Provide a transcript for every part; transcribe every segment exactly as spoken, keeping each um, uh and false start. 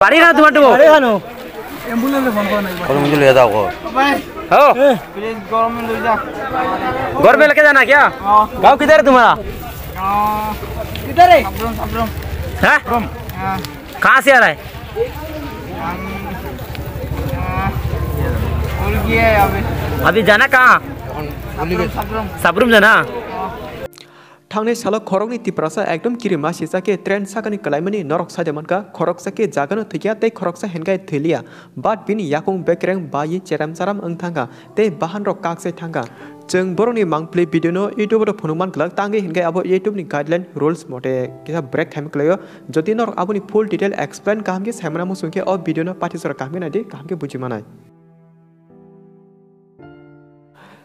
अरे ना तुम्हारा वो। अरे हाँ नो। एम्बुलेंस फोन करो ना एक बार। कौन मुझे ले जाओ को? हो। प्लीज गवर्नमेंट ले जा। घर में लेके जाना क्या? हाँ। गाँव किधर है तुम्हारा? हाँ। किधर है? सबरम, सबरम। हैं? सबरम। हाँ। कहाँ से आ रहा है? हम, हाँ। भूल गया है अभी। अभी जाना कहाँ? सबरम, सबरम। सबरम जाना? हाँ। Thangnai salo khoroknwi Tiprasa ekdom kirima sijak khe train sakani kwlaimani norok saida mankha, khoroksa khe jagano thwikya tei khoroksa hinkhe thwiliya, but bini yakung bekereng bai cherem charam wng thangkha tei bahanrok kaksai thangkha. Chwng borokni mangpili video no YouTube o phunuk man glak, tangwi hinkhe abo YouTube ni guideline rules mote kisa break khaima kwlaio. Jodi norok aboni full detail explain kaham khe saimana muchung khe o video no pathi sora kaham khe naidi, kaham khe buji manai.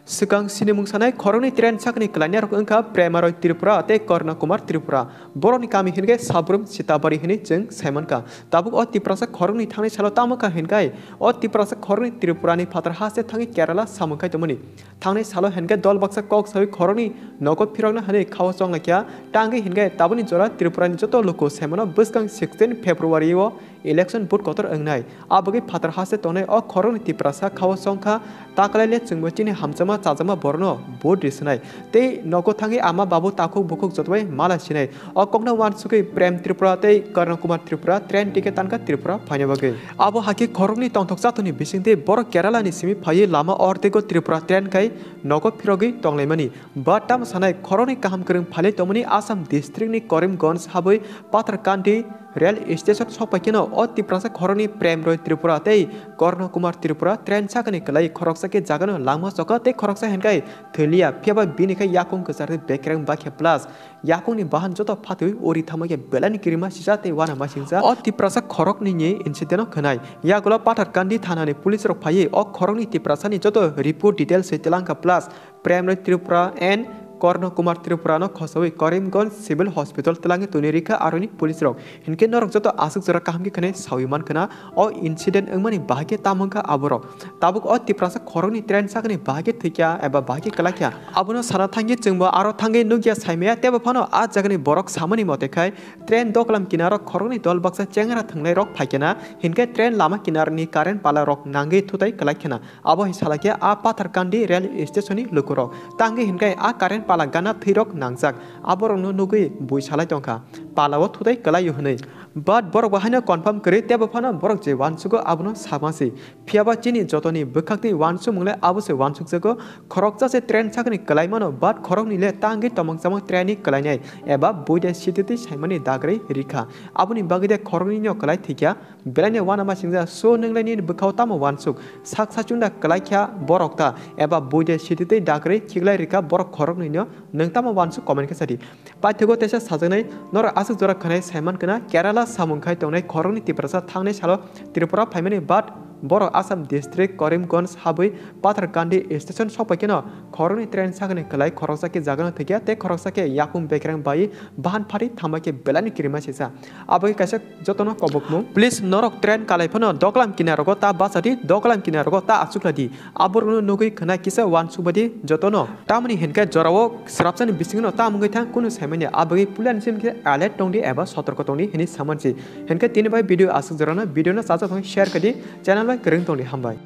Swkang sinimung sanai khoroknwi train sakni kwlainarok wngkha Prema Roy Tripura tei Karna Kumar Tripura. Borokni kami hinkhe Sabrum Sitabari hinwi chwng saimankha. Tabuk o Tiprasa khoroknwi thangnai salo tamo kha hinkhe o Tiprasa khoroknwi Tripurani phatar haste thangwi Kerala samung khai tongmani. Thangnai salo hinkhe dol baksa kok sawi khoroknwi nogo phirokna hinwi khao chonglaikha. Tangwi hinkhe tabukni jora Tripurani joto luku saimano bwskang sixteen February o election vote kotor wngnai. Abagwi phatar haste tongnai o khoroknwi Tiprasa khao chongkha, taklaile chwngbo chini hamjakma chajakma borokno vote ri swnai. Tei nogo thangwi ama babu takhuk bukhuk jotobai mala sinai. O kokno wansugwi Prem Tripura tei Karna Kumar Tripura train ticket tankha Tripura phaina bagwi. Abo hakhe khoroknwi tongthok chatoni bisingtwi borok Kerala ni simi phaiwi lama ordego Tripura train khai nogo phirogwi tonglaimani. Ba tamo sanai khoroknwi kaham kwrwng phalwi tongmani Assam district ni Karimganj habwi Patharkandi rail station sokpai kheno o Tiprasa khoroknwi Prem Roy Tripura tei Karna Kumar Tripura train sakani kwlai khoroksa khe jagano langma chokha tei khoroksa hinkhe thwiliya, phiyaba bini khe yakung kwchar tei bekereng bakhe plus yakungni bahan joto phatwi uri thangma khe belai ni kirima sijak tei uanama singjak. O Tiprasa khoroknwi ni incident o khwnai yagulo Patharkandi thana ni police rok phaiwi o khoroknwi Tiprasa ni joto report details se twlangkha plus Prem Roy Tripura and Karna Kumar Tripura no khosawi Karimganj Civil Hospital twlangwi toni rikha aroni police rok. Hinkhe norok joto aswk jora kaham khe khwnai sawi mankha na o incident wngmani bahai khe tamo wngkha aborok. Tabuk o Tiprasa khoroknwi train sakani bahai khe thwikya eba bahai khe kwlaikha. Abono sana thangwi chwngbo aro thangwi nukya saimaya tebo phano a jagani borok samani mote khai train doklam kinaro khoroknwi dol baksa chengra thwngnai rok phaikha na hinkhe train lama kinarni current pala rok nangwi thutai kwlaikha na. Abo hai salakhe a Patharkandi rail station ni lukurok. Tangwi hinkhe a current pala gana thwirok nangjak. Aborokno nugwi bui salai tongkha. Palao thutai kwlaio hwnwi. But borok bo haino confirm kwrwi tebo phano borok je uansugo abono sama se. Phiyaba chini jotoni bwkhakni uansukmung le abo se uansukjago. Khoroksa se train sakni kwlaimano but khoroknwi le tangwi tomong chamang train ni kwlainai eba buide sititwi saimani dagrwi rikha. Aboni bagwi de khoroknwino kwlai thwikya. Belai ni uanama singja, so nwng lai nini bwkhao tamo uansuk? Sak sachunda kwlai kha borok ta, eba buide sititwi dagrwi khiklai rikha borok khoroknwino, nwng tamo uansuk comment khe sadi. Paithago teisa sajaknai, norok aswk jora khwnai saiman khwna Kerala samung khai tongnai khoroknwi Tiprasa thangnai salo Tripura phaimani but borok Assam district Karimganj habwi Patharkandi station sokpai kheno khoroknwi train sakni kwlai khoroksa khe jagano thwikya tei khoroksa khe yakung bekereng bai bahan phari thangbai khe belai ni kirima sisa. Abo khe kaisa jotono kobokmung. Please, norok train kalai phano doklam kinarogo ta bachadi, doklam kinarogo ta achukladi. Aborokno nugwi khwna kisa uansukbadi jotono. Tamoni hinkhe jorao srapsani bisingno ta mungwi thang kunu saimanya. Abagwi puila nisim khe alert tongdi eba sotorko tongdi hinwi samansi. Hinkhe tini bai video aswk jorano, video no chacha thang share khadi, channel bai kwrwng tongdi, hambai.